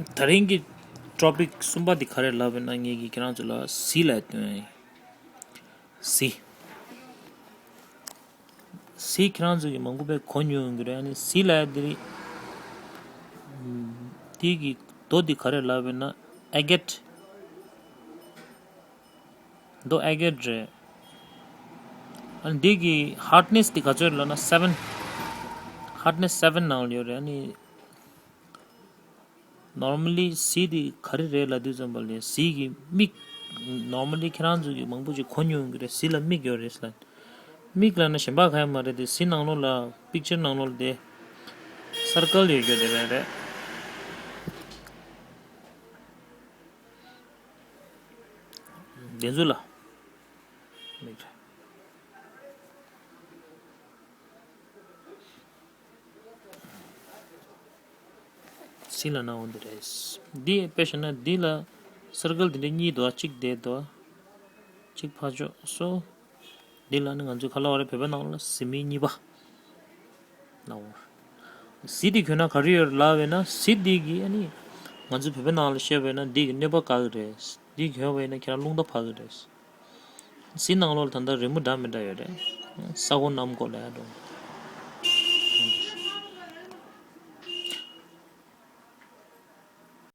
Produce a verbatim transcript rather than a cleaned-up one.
ད་རིང་གི་ཊོ་པིག་གསུམ་པ་འདི་ག་རེ་ལབ་ཡིན་ན། ངེད་ཀྱིས་ཁྱེད་རང་ཚོ་ལ་གཟི་ལབ་སྟོན། གཟི། གཟི་ཁྱེད་རང་ཚོ་གིས་མང་པོ་དཔེ་གོ་མྱོང་གི་རེད། ཨ་ནི་གཟི་ལབ་ཡ་འདི་རེད། དེ་གི་མདོ་འདི་ག་རེ་ལབ་ཡིན་ན། ཨེ་གེ་ཊི། མདོ་ཨེ་གེ་ཊི་རེད། ཨ་ནི་འདི་གི་ཧར་ཌི་ནེ་སི་འདི་ག་ཚོད་ལབ་ན་སེ་བེན། ཧར་ཌི་ནེ་སི་སེ་བེན་ནང་ལ་ཡོད་རེད། ཨ་ནི་ནོར་མལ་ལི་གཟི་འདི་ག་རེ་རེད་ལབ་དུས་ཙམ་པ་ལ་གཟི་གི་མིག། ནོར་མལ་ལི་ཁྱེད་རང་ཚོ་གིས་མང་པོ་ཅིག་གོ་མྱོང་གི་རེད། གཟི་ལ་མིག་ཡོད་རེད་ལབ། མིག་ལབ་ན་གཞན་པ་གང་ཡང་མ་རེད་དེ། གཟི་ནང་ལོགས་ལ། པིག་ཅར་ནང་ལོགས་ལ་དེ་སར་ཀལ་ཡོད་རྒྱུ་དེ་རེད། རེད། དེ་ཚོ་ལ། མིག་རེད། གཟི་ལབ་ན་འོ་འདི་རེད། འདི་དཔེ་བཞག་ན་འདི་ལ་སར་ཀལ་འདི་འདྲ་གཉིས་འདུག་གཅིག་དེ་འདུག་གཅིག་ཕར་ཕྱོགས་སོ། འདི་ལ་ནི་ང་ཚོས་ག་ལབ་པ་རེད། བོད་པའི་ནང་ལ་གཟི་མིག་གཉིས་པ། ལབ་པ། གཟི་འདི་གྱོན་ན་ག་རེ་ཡོད་ལབ་པ་ཡིན་ན། གཟི་འདི་གིས་ཨ་ནི་ང་ཚོ་བོད་པའི་ནང་ལ་བཤད་པ་ཡིན་ན་འདི་གིས་གནོད་པ་བཀག་གི་རེད། འདི་གྱོན་པ་ཡིན་ན་ཁྱེད་རང་རླུང་རྟ་བབས་ཀྱི་རེད། གཟི་ནང་ལོགས་ལ་ད་ལྟ་རི་མོ་འདྲ་མི་འདྲ་ཡོད་རེད། ས་སྒོ་གནམ་སྒོ་ལ་ཡ་འགྲོ།